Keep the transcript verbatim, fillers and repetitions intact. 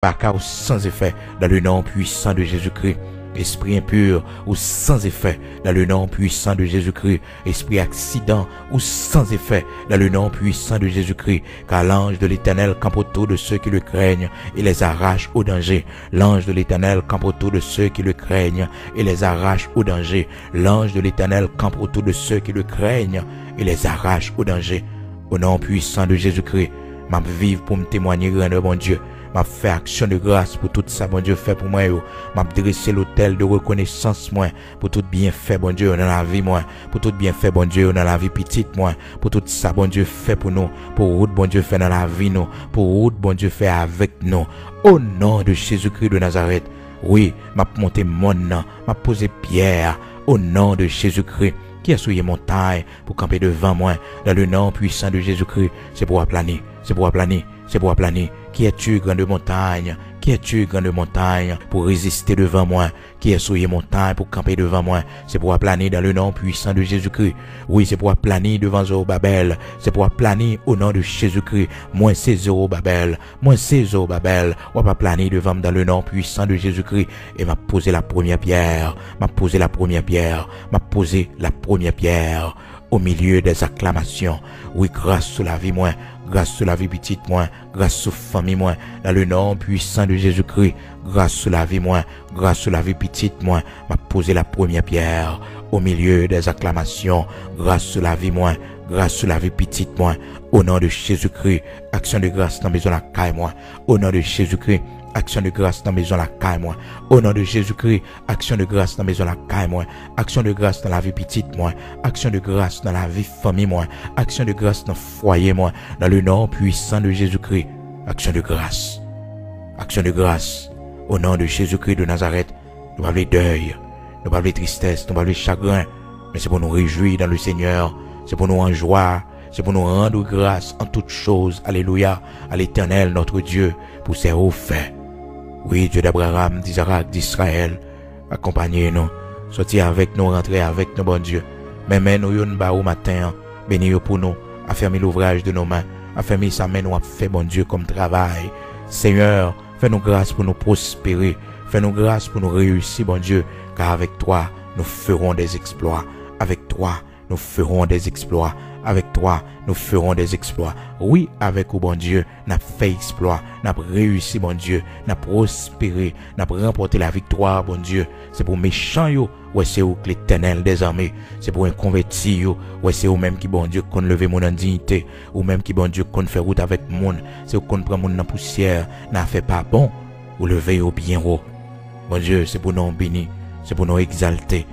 baka ou sans effet dans le nom puissant de Jésus-Christ. Esprit impur ou sans effet dans le nom puissant de Jésus-Christ. Esprit accident ou sans effet dans le nom puissant de Jésus-Christ. Car l'ange de l'Éternel campe autour de ceux qui le craignent et les arrache au danger. L'ange de l'Éternel campe autour de ceux qui le craignent et les arrache au danger. L'ange de l'Éternel campe autour de ceux qui le craignent et les arrache au danger. Au nom puissant de Jésus-Christ, m ap viv pou m temwaye grandè Bondye. M ap fè aksyon de gras pou tout sa Bondye fè pou mwen yo. M ap drese lotèl de rekonesans mwen pou tout byenfè Bondye yo nan lavi mwen, pou tout byenfè Bondye yo nan lavi pitit mwen, pou tout sa Bondye fè pou nou, pou wout Bondye fè nan lavi nou, pou wout Bondye fè avèk nou. O non de Jezikri de Nazarèt, wi, m ap monte mòn nan, m ap poze pyè a. O non de Jezikri, kiyès ou ye montay pou kanpe devan mwen? Dans le nom puissant de Jésus-Christ, se pou w aplani, se pou w aplani, se pou w aplani. Qui es-tu, grande montagne? Qui es-tu, grande montagne, pour résister devant moi? Kiyès ou ye montay pou kanpe devan mwen? Se pou w aplani dans le nom puissant de Jésus-Christ. Wi, se pou w aplani devan Zowobabèl. Se pou w aplani au nom de Jésus-Christ. Mwen se Zowobabèl. Mwen se Zowobabèl. W ap aplani devan m dans le nom puissant de Jésus-Christ. E m ap poze la premyè pyè. M ap poze la premyè pyè. M ap poze la premyè pyè. Au milieu des acclamations. Wi, gras sou lavi mwen, gras sou lavi pitit mwen, gras sou fanmi mwen. Dans le nom puissant de Jésus-Christ, gras sou lavi mwen, gras sou lavi pitit mwen. M ap poze la premyè pyè. Au milieu des acclamations, gras sou lavi mwen, gras sou lavi pitit mwen. Au nom de Jésus-Christ, aksyon de gras nan mezon lakay mwen. Au nom de Jésus-Christ, aksyon de gras nan mezon lakay mwen. Au nom de Jésus-Christ, aksyon de gras nan mezon lakay mwen. Aksyon de gras nan lavi pitit mwen. Aksyon de gras nan lavi fanmi mwen. Aksyon de gras nan fwaye mwen. Dans le nom puissant de Jésus-Christ, aksyon de gras. Aksyon de gras. Au nom de Jésus-Christ de Nazareth, nou pa vle dèy. Nou pa vle tristès. Nou pa vle chagren. Men se pou nou rejwi dans le Seigneur. Se pou nou an jwa. Se pou nou rann ou gras an tout choz. Alelouya. À l'Éternel notre Dieu pour ses hauts faits. Wi, Dye d'Abraham, d'Izarak, d'Izrayèl, akonpanye nou. Sòti avèk nou, rantre avèk nou, Bondye. Men men nou yo n ba ou maten an. Beni yo pou nou. Afèmi louvraj de nou men. Afèmi sa men nou ap fè, Bondye, kòm travay. Senyè, fè nou gras pou nou pwospere. Fè nou gras pou nou reyisi, Bondye. Car avec toi, nous ferons des exploits. Avec toi, nous ferons des exploits. Avec toi, nous ferons des exploits. Wi, avèk ou, Bondye, n ap fè eksplwa, n ap reyisi, Bondye, n ap pwospere, n ap ranpòte laviktwa, Bondye. Se pou mechan yo wè se ou k Letènèl dèzame. Se pou enkonvèti yo wè se ou menm ki Bondye k konn leve moun an diyite, ou menm ki Bondye k konn fè wout avèk moun. Se ou k konn pran moun nan pousyè, nan afè pa bon, ou leve yo byen wo. Bondye, se pou non w beni, se pou non w egzalte.